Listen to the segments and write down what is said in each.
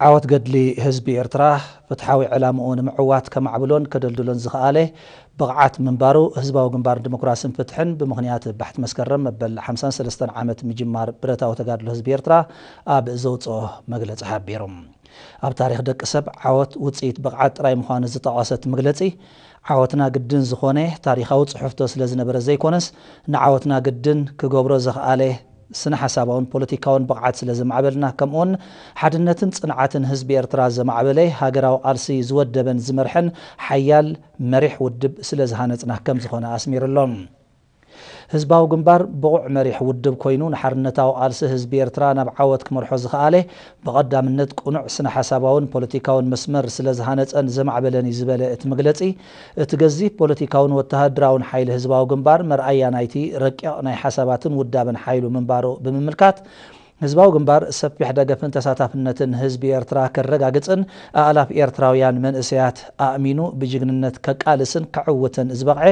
ዓወት ገድሊ ህዝቢ ኤርትራ ፍትሓዊ ዕላምኡ ንምዕዋት ከማዕብሎን ከደልድሎን ዝኸኣለ ብቕዓት ምንባሩ ህዝባዊ ግንባር ዲሞክራስን ፍትሕን ብምኽንያት ባሕቲ መስከረም መበል ሓምሳን ሰለስተን ዓመት ምጅማር ብረታዊ ተጋድሎ ህዝቢ ኤርትራ ኣብ ዘውፅኦ መግለፂ ሓቢሩ። ኣብ ታሪኽ ደቂ ሰብ ዓወት ውፅኢት ብቕዓት ጥራይ ምዃኑ ዝጠቐሰ እቲ መግለፂ፣ ዓወትና ግድን ዝኾነ ታሪኻዊ ፅሑፍቶ ስለ ዝነበረ ዘይኮነስ፣ ንዓወትና ግድን ክገብሮ ዘኽኣለ ስነ ሓሳባውን ፖለቲካውን ብቕዓት ስለ ዘማዕበልና፣ ከምኡውን ሓድነትን ጽንዓትን ህዝቢ ኤርትራ ዘማዕበለ፣ ሃገራዊ ቃልሲ ዝወደበን ዝመርሐን ሓያል መሪሕ ውድብ ስለ ዝሃነጽና ከም ዝኾነ ኣስሚሩሎም። ህዝባዊ ግንባር ብቑዕ መሪሕ ውድብ ኮይኑ፣ ንሓርነታዊ ቃልሲ ህዝቢ ኤርትራ ናብ ዓወት ክመርሖ ዝኸኣለ፣ ብቐዳምነት ቅኑዕ ስነ ሓሳባውን ፖለቲካውን መስመር ስለ ዝሃነጸን ዘማዕበለን እዩ ዝበለ እቲ መግለጺ፣ እቲ ገዚፍ ፖለቲካውን ወተሃደራውን ሓይሊ ህዝባዊ ግንባር መርኣያ ናይቲ ረቂቕ ናይ ሓሳባትን ውዳበን ሓይሉ ምንባሩ ብምምልካት፣ ህዝባዊ ግንባር ሰፊሕ ደገፍን ተሳታፍነትን ህዝቢ ኤርትራ ከረጋግጽን ኣእላፍ ኤርትራውያን መንእሰያት ኣእሚኑ ብጅግንነት ከቃልስን ከዕውትን ዝበቕዐ፣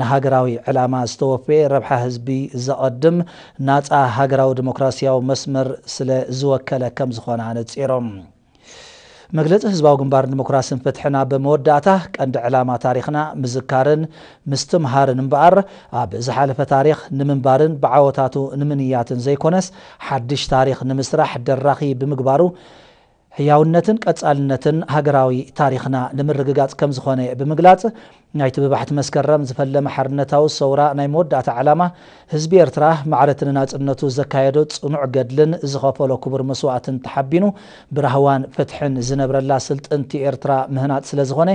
ንሃገራዊ ዕላማ ዝተወፈየ፣ ረብሓ ህዝቢ ዘቐድም ናጻ ሃገራዊ ዲሞክራስያዊ መስመር ስለ ዝወከለ ከም ዝኾነ ኣነጺሮም። መግለጺ ህዝባዊ ግንባር ዲሞክራስን ፍትሕን ኣብ መወዳእታ፣ ቀንዲ ዕላማ ታሪኽና ምዝካርን ምስትምሃርን እምበኣር፣ ኣብ ዝሓለፈ ታሪኽ ንምንባርን ብዓወታቱ ንምንያትን ዘይኮነስ፣ ሓድሽ ታሪኽ ንምስራሕ ደራኺ ብምግባሩ፣ ህያውነትን ቀጻልነትን ሃገራዊ ታሪኽና ንምርግጋጽ ከም ዝኾነ ብምግላጽ፣ ናይቲ ብባሕቲ መስከረም ዝፈለመ ሓርነታዊ ሰውራ ናይ መወዳእታ ዕላማ፣ ህዝቢ ኤርትራ ማዕረቲ ንናጽነቱ ዘካየዶ ጽኑዕ ገድልን ዝኸፈሎ ክቡር መስዋእትን ተሓቢኑ፣ ብራህዋን ፍትሕን ዝነብረላ ስልጥንቲ ኤርትራ ምህናጽ ስለ ዝኾነ፣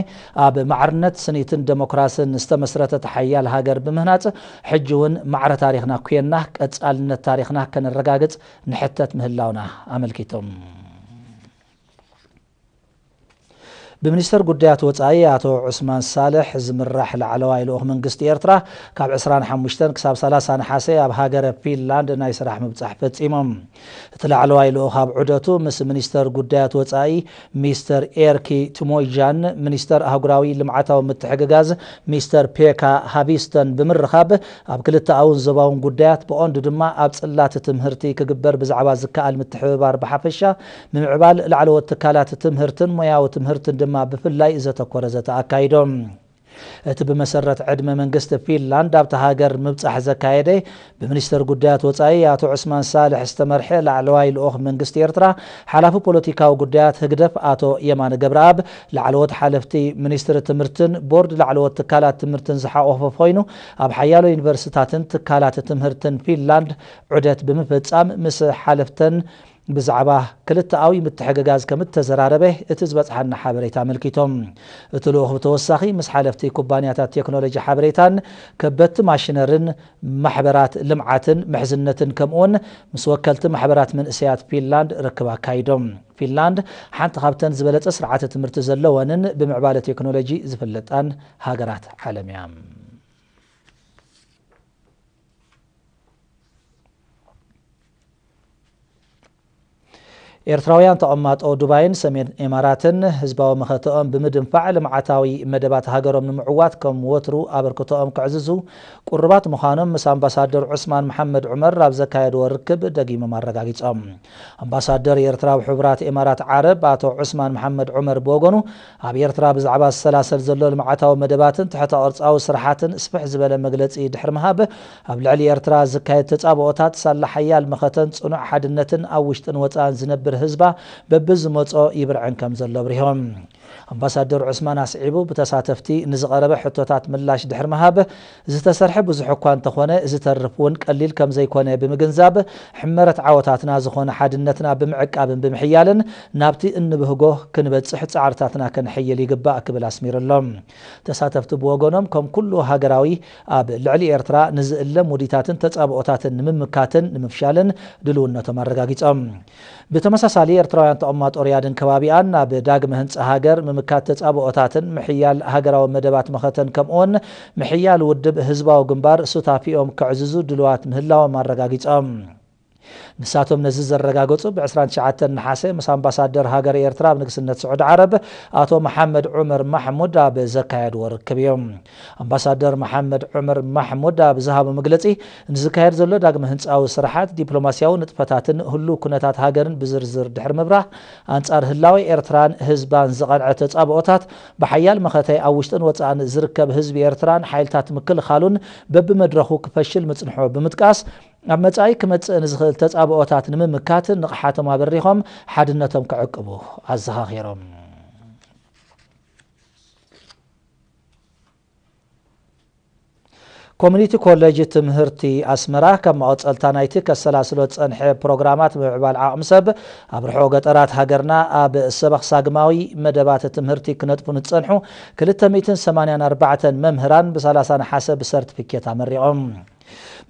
ኣብ ማዕርነት፣ ስኒትን ደሞክራስን ዝተመስረተት ሓያል ሃገር ብምህናጽ፣ ሕጂ እውን ማዕረ ታሪኽና ኩየንና፣ ቀጻልነት ታሪኽና ከነረጋግጽ ንሕተት ምህላውና ኣመልኪቶም። ብሚኒስተር ጉዳያት ወጻኢ ኣቶ ዑስማን ሳልሕ ዝምራሕ ላዕለዋይ ልኡኽ መንግስቲ ኤርትራ፣ ካብ ዕስራን ሓሙሽተን ክሳብ ሰላሳ ነሓሰ ኣብ ሃገረ ፊንላንድ ናይ ስራሕ ምብጻሕ ፈጺሞም። እቲ ላዕለዋይ ልኡኽ ኣብ ዑደቱ ምስ ሚኒስተር ጉዳያት ወጻኢ ሚስተር ኤርኪ ቱሞይጃን፣ ሚኒስተር ኣህጉራዊ ልምዓታዊ ምትሕግጋዝ ሚስተር ፔካ ሃቪስተን ብምርኻብ፣ ኣብ ክልተኣውን ዞባውን ጉዳያት፣ ብቐንዱ ድማ ኣብ ጽላት ትምህርቲ ክግበር ብዛዕባ ዝከኣል ምትሕብባር ብሓፈሻ፣ ምምዕባል ላዕለዎት ትካላት ትምህርትን ሞያዊ ትምህርትን ድማ ብፍላይ ዘተኮረ ዘተ ኣካይዶም። እቲ ብመሰረት ዕድመ መንግስቲ ፊንላንድ ኣብታ ሃገር ምብጻሕ ዘካየደ፣ ብሚኒስተር ጉዳያት ወጻኢ ኣቶ ዑስማን ሳልሕ ዝተመርሐ ላዕለዋይ ልኡኽ መንግስቲ ኤርትራ፣ ሓላፊ ፖለቲካዊ ጉዳያት ህግደፍ ኣቶ የማነ ገብረኣብ፣ ላዕለዎት ሓለፍቲ ሚኒስትሪ ትምህርትን ቦርድ ላዕለዎት ትካላት ትምህርትን ዝሓቖፈ ኮይኑ፣ ኣብ ሓያሎ ዩኒቨርሲታትን ትካላት ትምህርትን ፊንላንድ ዑደት ብምፍጻም ምስ ሓለፍተን ብዛዕባ ክልተኣዊ ምትሕግጋዝ ከም እተዘራረበ እቲ ዝበጽሓና ሓበሬታ ኣመልኪቶም። እቲ ልኡኽ ብተወሳኺ ምስ ሓለፍቲ ኩባንያታት ቴክኖሎጂ ሓበሬታን ከበድቲ ማሽነርን ማሕበራት ልምዓትን ምሕዝነትን ከምኡውን ምስ ወከልቲ ማሕበራት መንእሰያት ፊንላንድ ርክብ ኣካይዶም። ፊንላንድ ሓንቲ ካብተን ዝበለጸ ስርዓተ ትምህርቲ ዘለወንን ብምዕባለ ቴክኖሎጂ ዝፍለጣን ሃገራት ዓለም እያ። ኤርትራውያን ተቐማጦ ዱባይን ሰሜን ኤማራትን ህዝባዊ መኸተኦም ብምድንፋዕ ልምዓታዊ መደባት ሃገሮም ንምዕዋት ከም ወትሩ ኣበርክቶኦም ከዕዝዙ ቁሩባት ምዃኖም ምስ ኣምባሳደር ዑስማን መሓመድ ዑመር ኣብ ዘካየድዎ ርክብ ደጊሞም ኣረጋጊጾም። ኣምባሳደር ኤርትራ ኣብ ሕቡራት ኤማራት ዓረብ ኣቶ ዑስማን መሓመድ ዑመር ብወገኑ፣ ኣብ ኤርትራ ብዛዕባ ዝሰላሰል ዘሎ ልምዓታዊ መደባትን ትሕተ ቅርጻዊ ስራሓትን ስፍሕ ዝበለ መግለጺ ድሕሪ ምሃብ፣ ኣብ ልዕሊ ኤርትራ ዝካየድ ተጻብኦታት ሳላ ሓያል መኸተን ጽኑዕ ሓድነትን ኣብ ውሽጥን ወጻእን ዝነብር ህዝባ በብዝመጾ ይብርዕን ከም ዘሎ ኣብሪሆም። ኣምባሳደር ዑስማን ኣስዒቡ፣ ብተሳተፍቲ ንዝቐረበ ሕቶታት ምላሽ ድሕሪ ምሃብ፣ ዝተሰርሐ ብዙሕ እኳ እንተኾነ፣ ዝተርፍ እውን ቀሊል ከም ዘይኮነ ብምግንዛብ፣ ሕመረት ዓወታትና ዝኾነ ሓድነትና ብምዕቃብን ብምሕያልን ናብቲ እንብህጎ ክንበጽሕ ጻዕርታትና ከነሐይል ይግባእ ክብል ኣስሚሩሎም። ተሳተፍቲ ብወገኖም፣ ከም ኩሉ ሃገራዊ ኣብ ልዕሊ ኤርትራ ንዝእለም ውዲታትን ተጻብኦታትን ንምምካትን ንምፍሻልን ድልውነቶም ኣረጋጊጾም። ብተመሳሳሊ፣ ኤርትራውያን ተቐማጦ ሪያድን ከባቢኣን ኣብ ዳግመ ህንጻ ሃገር፣ ምምካት ተጻብኦታትን ምሕያል ሃገራዊ መደባት መኸተን ከምኡውን ምሕያል ውድብ ህዝባዊ ግንባር ሱታፊኦም ከዕዝዙ ድልዋት ምህላዎም ኣረጋጊጾም። ንሳቶም ነዚ ዘረጋገጹ ብ ዕስራን ትሽዓተን ነሓሰ ምስ ኣምባሳደር ሃገር ኤርትራ ኣብ ንግስነት ስዑዲ ዓረብ ኣቶ መሓመድ ዑመር ማሕሙድ ኣብ ዘካየድዎ ርክብ እዮም። ኣምባሳደር መሓመድ ዑመር ማሕሙድ ኣብ ዝሃቦ መግለጺ፣ ንዝካየድ ዘሎ ዳግመ ህንጻዊ ስራሓት፣ ዲፕሎማስያዊ ንጥፈታትን ህሉው ኩነታት ሃገርን ብዝርዝር ድሕሪ ምብራህ፣ ኣንጻር ህላወ ኤርትራን ህዝባን ዝቐንዐ ተጻብኦታት፣ ብሓያል መኸተ ኣብ ውሽጥን ወጻእን ዝርከብ ህዝቢ ኤርትራን ሓይልታት ምክልኻሉን በብመድረኹ ክፈሽል ምጽንሑ ብምጥቃስ፣ ኣብ መጻኢ ክመጽእ ንዝኽእል ተጻብኦታት ንምምካት ንቕሓቶም ኣበሪኾም ሓድነቶም ክዕቅቡ ኣዘኻኺሮም። ኮሚኒቲ ኮሌጅ ትምህርቲ ኣስመራ፣ ካብ መቐጸልታ ናይቲ ከሰላስሎ ዝጸንሐ ፕሮግራማት ምምዕባል ዓቕሚ ሰብ፣ ኣብ ርሑቕ ገጠራት ሃገርና ኣብ ሰበኽ ሳግማዊ መደባት ትምህርቲ ክነጥፉ ንዝጸንሑ ክልተ ሚእትን ሰማንያን ኣርባዕተን መምህራን ብ ሰላሳ ነሓሰ ብሰርቲፊኬት ኣመሪቖም።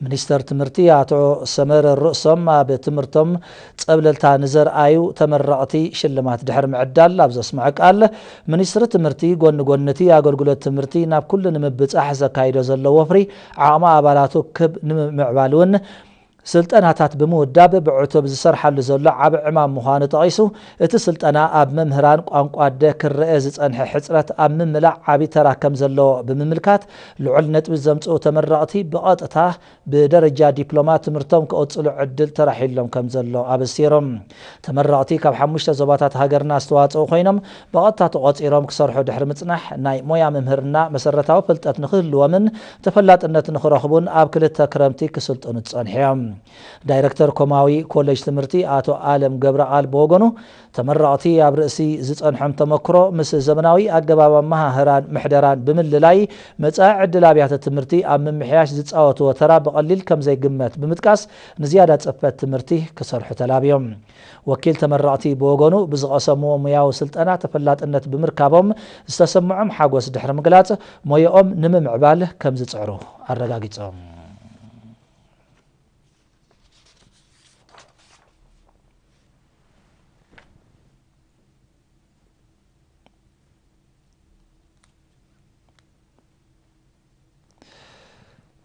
ሚኒስተር ትምህርቲ ኣቶ ሰመረ ርእሶም ኣብ ትምህርቶም ጸብለልታ ንዘርኣዩ ተመረቕቲ ሽልማት ድሕሪ ምዕዳል ኣብ ዘስምዖ ቃል፣ ሚኒስትሪ ትምህርቲ ጎኒ ጎኒ እቲ ኣገልግሎት ትምህርቲ ናብ ኩሉ ንምብጻሕ ዘካይዶ ዘሎ ወፍሪ ዓቕሚ ኣባላቱ ክብ ንምምዕባል እውን ስልጠናታት ብምውዳብ ብዕቱብ ዝሰርሓሉ ዘሎ ዓቢ ዕማም ምዃኑ ጠቒሱ፣ እቲ ስልጠና ኣብ መምህራን ቋንቋ ኣደ ክረአ ዝጸንሐ ሕጽረት ኣብ ምምላእ ዓቢ ተራ ከም ዘለዎ ብምምልካት፣ ልዑል ነጥቢ ዘምጽኡ ተመረቕቲ ብቐጥታ ብደረጃ ዲፕሎማ ትምህርቶም ክቕጽሉ ዕድል ተራሒሎም ከም ዘሎ ኣበሲሮም። ተመረቕቲ ካብ ሓሙሽተ ዞባታት ሃገርና ዝተዋጽኡ ኮይኖም፣ ብቐጥታ ተቖጺሮም ክሰርሑ ድሕሪ ምጽናሕ፣ ናይ ሞያ ምምህርና መሰረታዊ ፍልጠት ንክህልዎምን ተፈላጥነት ንክረኽቡን ኣብ ክልተ ክረምቲ ክስልጥኑ ዝጸንሑ እዮም። ዳይረክተር ኮማዊ ኮሌጅ ትምህርቲ ኣቶ ኣለም ገብረቓል ብወገኑ፣ ተመረቕቲ ኣብ ርእሲ ዝጸንሖም ተመክሮ ምስ ዘመናዊ ኣገባብ ኣመሃህራን ምሕደራን ብምልላይ፣ መጻኢ ዕድል ኣብያተ ትምህርቲ ኣብ ምምሕያሽ ዝጻወትዎ ተራ ብቐሊል ከም ዘይግመት ብምጥቃስ፣ ንዝያዳ ጽፈት ትምህርቲ ክሰርሑ ተላብዮም። ወኪል ተመረቕቲ ብወገኑ፣ ብዝቐሰምዎ ሙያዊ ስልጠና ተፈላጥነት ብምርካቦም ዝተሰምዖም ሓጎስ ድሕሪ ምግላጽ፣ ሞያኦም ንምምዕባል ከም ዝጽዕሩ ኣረጋጊጾም።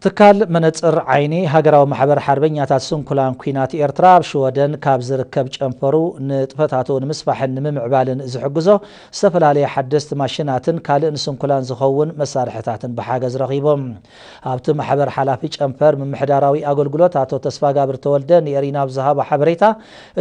ትካል መነጽር ዓይኒ ሃገራዊ ማሕበር ሓርበኛታት ስንኩላን ኲናት ኤርትራ ኣብ ሽወደን ካብ ዝርከብ ጨንፈሩ ንጥፈታቱ ንምስፋሕን ንምምዕባልን ዝሕግዞ ዝተፈላለየ ሓደስቲ ማሽናትን ካልእ ንስንኩላን ዝኸውን መሳርሕታትን ብሓገዝ ረኺቦም። ኣብቲ ማሕበር ሓላፊ ጨንፈር ምምሕዳራዊ ኣገልግሎት ኣቶ ተስፋጋብር ተወልደ ንኤሪና ኣብ ዝሃቦ ሓበሬታ፣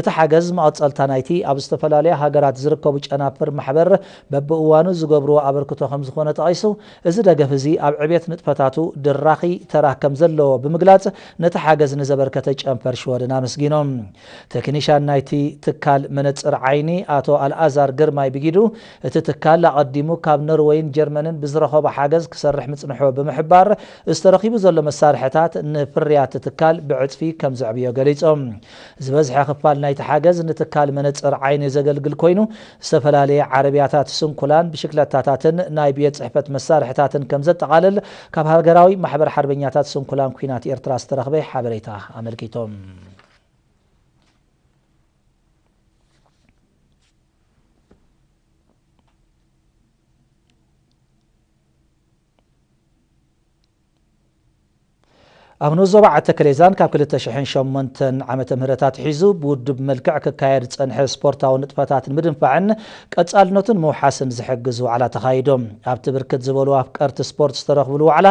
እቲ ሓገዝ መቐጸልታ ናይቲ ኣብ ዝተፈላለያ ሃገራት ዝርከቡ ጨናፍር ማሕበር በብእዋኑ ዝገብርዎ ኣበርክቶ ከም ዝኾነ ጠቒሱ፣ እዚ ደገፍ እዚ ኣብ ዕቤት ንጥፈታቱ ድራኺ ተራ ከም ዘለዎ ብምግላጽ፣ ነቲ ሓገዝ ንዘበርከተ ጨንፈር ሽወደን ኣመስጊኖም። ቴክኒሻን ናይቲ ትካል መነጽር ዓይኒ ኣቶ ኣልኣዛር ግርማይ ብጊዱ፣ እቲ ትካል ኣቐዲሙ ካብ ኖርወይን ጀርመንን ብዝረኸቦ ሓገዝ ክሰርሕ ምጽንሑ ብምሕባር፣ ዝተረኺቡ ዘሎ መሳርሕታት ንፍርያት ትካል ብዕጽፊ ከም ዘዕብዮ ገሊጾም። ዝበዝሐ ክፋል ናይቲ ሓገዝ ንትካል መነጽር ዓይኒ ዘገልግል ኮይኑ፣ ዝተፈላለየ ዓረብያታት ስንኩላን፣ ብሽክለታታትን ናይ ቤት ጽሕፈት መሳርሕታትን ከም ዘጠቓልል ካብ ሃገራዊ ማሕበር ሓርበኛታት ስንኩላን ኲናት ኤርትራ ዝተረኽበ ሓበሬታ ኣመልኪቶም። ኣብ ንኡስ ዞባ ዓተከሌዛን ካብ ክልተ ሽሕን ሸሞንተን ዓመተ ምህረት ኣትሒዙ ብውድብ መልክዕ ክካየድ ዝጸንሐ ስፖርታዊ ንጥፈታት ንምድንፋዕን ቀጻልነቱን ምውሓስን ዝሕግዝ ዋዕላ ተኻይዶ። ኣብቲ ብርክት ዝበሉ ኣፍቀርቲ ስፖርት ዝተረኽብሉ ዋዕላ፣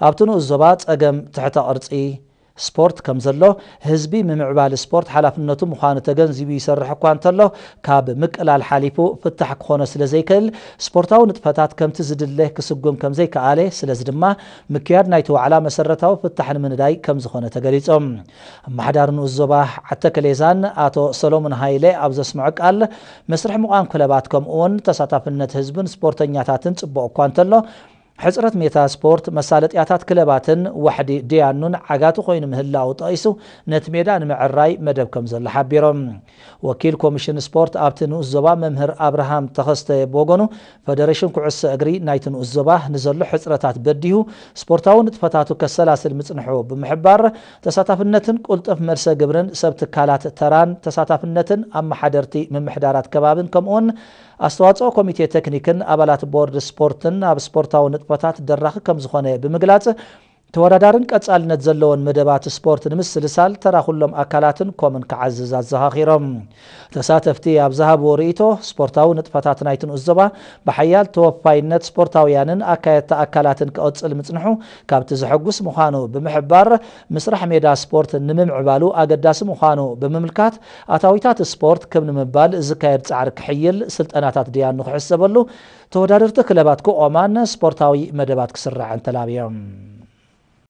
ኣብቲ ንኡስ ዞባ ጸገም ትሕተ ቅርጺ ስፖርት ከም ዘሎ፣ ህዝቢ ምምዕባል ስፖርት ሓላፍነቱ ምዃኑ ተገንዚቡ ይሰርሕ እኳ እንተሎ፣ ካብ ምቅላል ሓሊፉ ፍታሕ ክኾኖ ስለ ዘይክእል፣ ስፖርታዊ ንጥፈታት ከምቲ ዝድለ ክስጉም ከም ዘይከኣለ፣ ስለዚ ድማ ምክያድ ናይቲ ዋዕላ መሰረታዊ ፍታሕ ንምንዳይ ከም ዝኾነ ተገሊጾም። ኣመሓዳሪ ንኡስ ዞባ ዓተከሌዛን ኣቶ ሰሎሞን ሃይለ ኣብ ዘስምዖ ቃል፣ መስርሕ ምቋም ክለባት ከምኡውን ተሳታፍነት ህዝብን ስፖርተኛታትን ጽቡቕ እኳ እንተሎ፣ ሕጽረት ሜታ ስፖርት፣ መሳለጥያታት ክለባትን ዋሕዲ ደያኑን ዓጋቲ ኮይኑ ምህላዉ ጠቒሱ፣ ነቲ ሜዳ ንምዕራይ መደብ ከም ዘሎ ሓቢሮም። ወኪል ኮሚሽን ስፖርት ኣብቲ ንኡስ ዞባ መምህር ኣብርሃም ተኸስተ ብወገኑ፣ ፈደሬሽን ኩዕሶ እግሪ ናይቲ ንኡስ ዞባ ንዘሎ ሕጽረታት በዲሁ፣ ስፖርታዊ ንጥፈታቱ ከሰላስል ምጽንሑ ብምሕባር፣ ተሳታፍነትን ቁልጡፍ መልሰ ግብርን ሰብ ትካላት ተራን ተሳታፍነትን ኣመሓደርቲ ምምሕዳራት ከባብን ከምኡውን ኣስተዋጽኦ ኮሚቴ ቴክኒክን ኣባላት ቦርድ ስፖርትን ኣብ ስፖርታዊ ንጥፈታት ደራኺ ከም ዝኾነ ብምግላጽ፣ ተወዳዳርን ቀጻልነት ዘለዎን መደባት ስፖርት ንምስልሳል ተራ ኩሎም ኣካላትን ኮምን ክዓዝዝ ኣዘኻኺሮም። ተሳተፍቲ ኣብ ዝሃብዎ ርእይቶ፣ ስፖርታዊ ንጥፈታት ናይቲ ንኡስ ዞባ ብሓያል ተወፋይነት ስፖርታውያንን ኣካየድቲ ኣካላትን ክቕጽል ምጽንሑ ካብቲ ዘሐጉስ ምዃኑ ብምሕባር፣ ምስራሕ ሜዳ ስፖርት ንምምዕባሉ ኣገዳሲ ምዃኑ ብምምልካት፣ ኣታዊታት ስፖርት ክብ ንምባል ዝካየድ ጻዕሪ ክሕይል፣ ስልጠናታት ድያኑ ክሕሰበሉ፣ ተወዳደርቲ ክለባት ክቖማን ስፖርታዊ መደባት ክስራዕን ተላብዮም።